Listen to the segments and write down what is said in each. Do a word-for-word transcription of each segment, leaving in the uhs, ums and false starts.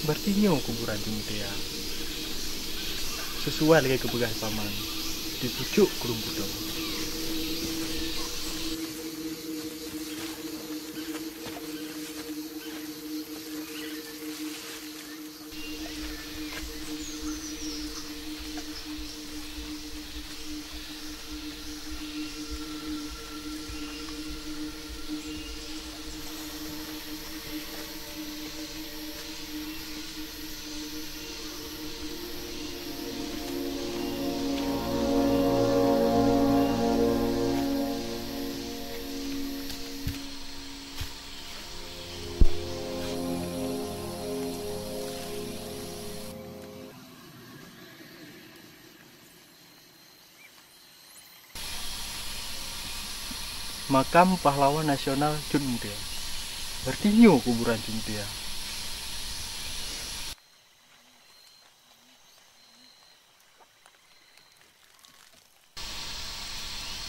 Berarti nyoe kuburan Cut Mutia. Sisuai lagée geupeugah Paman, di pucôk krueng buto. Makam Pahlawan Nasional Cut Mutia. Berarti nyoe kuburan Cut Mutia.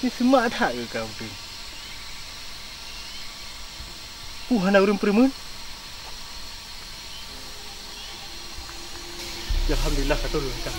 Ni seumah that keu kau tu. Peue hana ureuëng peureumeun? Alhamdulillah, ka troh lôn kah.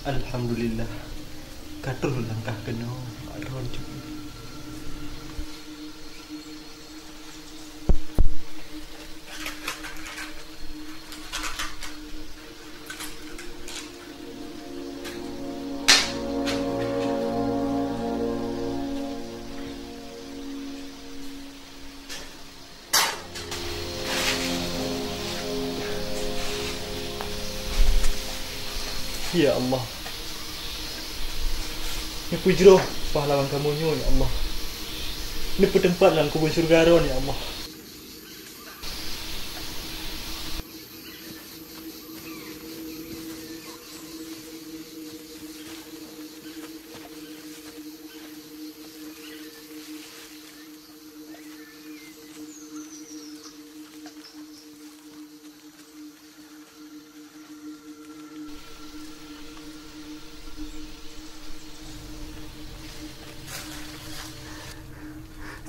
Alhamdulillah, ka troh lôn kah keunoe bak droeneuh. Ya Allah, neupeujroh pahlawan kamoe nyoe, ya Allah. Neupeuteumpat lam kubu syeuruga droeneuh, ya Allah.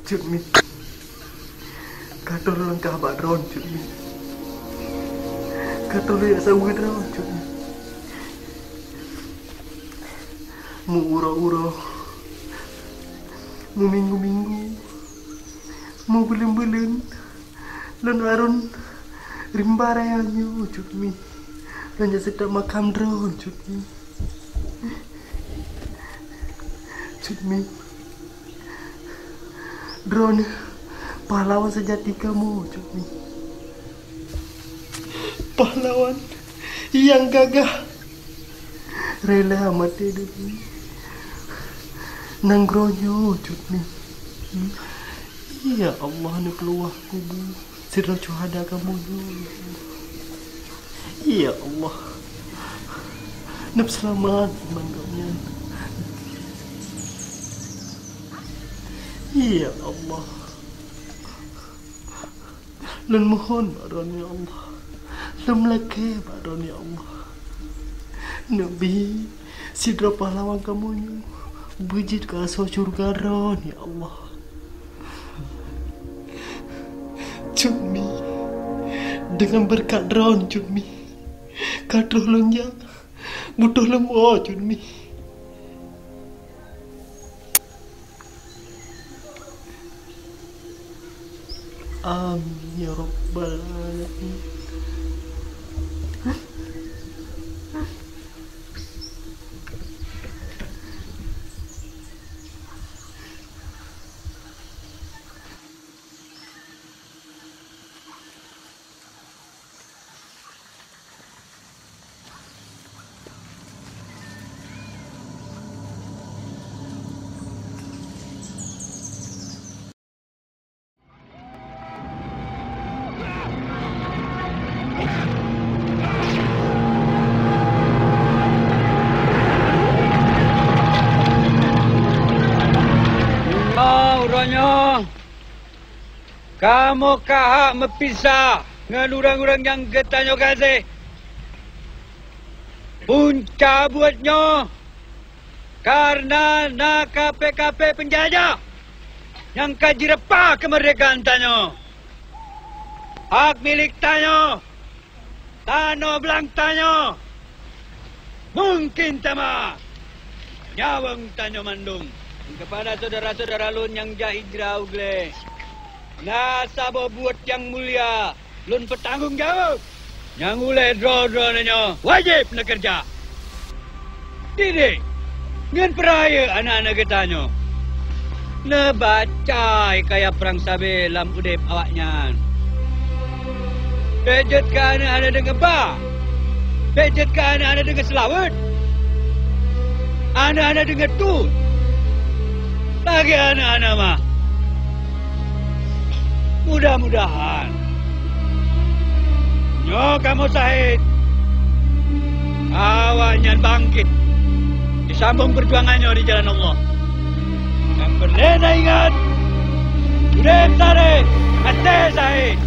Cut Mi, ka troh lôn kah bak droeneuh, Cut Mi. Ka troh lôn jak saweue droeneuh, Cut Mi. Meu-uroe-uroe, meuminggu-minggu, meubuleuen-buleuen, lôn arôn rimba raya nyoe, Cut Mi. Lôn jak seutôt makam droeneuh, Cut Mi. Cut Mi, droeneuh pahlawan seujati kamoe, Cut Mi. Pahlawan nyang gagah, rela maté demi nanggroe nyoe, Cut Mi. Ya Allah, neupeuluwah kubu sidroe syuhada kamoe nyoe, ya Allah. Ya Allah, neupeuseulamat iman gobnyan. Ya Allah, lôn mohon bak droeneuh, ya Allah. Lôn meulakée bak droeneuh, ya Allah. Neubi sidroe pahlawan kamoe nyoe beujeuet keu asoe syeuruga droeneuh, ya Allah. Cut Mi, deungon beureukat droeneuh, Cut Mi, ka troh lôn jak butôh lom woe, Cut Mi. Amin ya rabbal alamin. Nyoe uroe nyoe, kamoe ka hak meupisah ngon ureuëng-ureuëng nyang geutanyoe gaséh. Punca buet nyoe kareuna na kafé-kafé peunjajah nyang ka jireupah keumeurdehkaan tanyoe. Hak milék tanyoe, tanoh blang tanyoe, mungken teuma nyawöng tanyoe mandum. Keupada syedara-syedara lôn nyang jak hijrah u glé, na saboh buet nyang mulia lôn peutanggong jaweueb. Nyang ulée droe-droeneuh nyoe wajéb neukeureuja. Didik ngon peurayeuk aneuëk-aneuëk geutanyoe, neubaca hikayat prang sabe lam udeb awaknyan. Bék jeuet keu aneuëk-aneuëk deungon ba, bék jeuet keu aneuëk-aneuëk deungon seulaweuet, aneuëk-aneuëk deungon tut, lagée aneuëk-aneuëk ma. Mudah-mudahan nyoe kamoe syahid, awaknyan bangkét jisambong peujuangan nyoe di jalan Allah. Nyang peureulée na ingat, udeb saréh até syahid.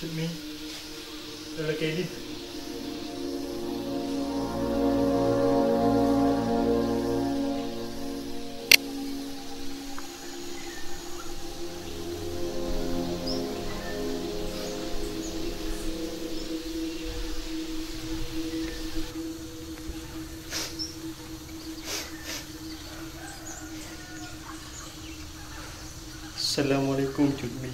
Cut Mi, lôn lakée jih. Assalamualaikum, Cut Mi.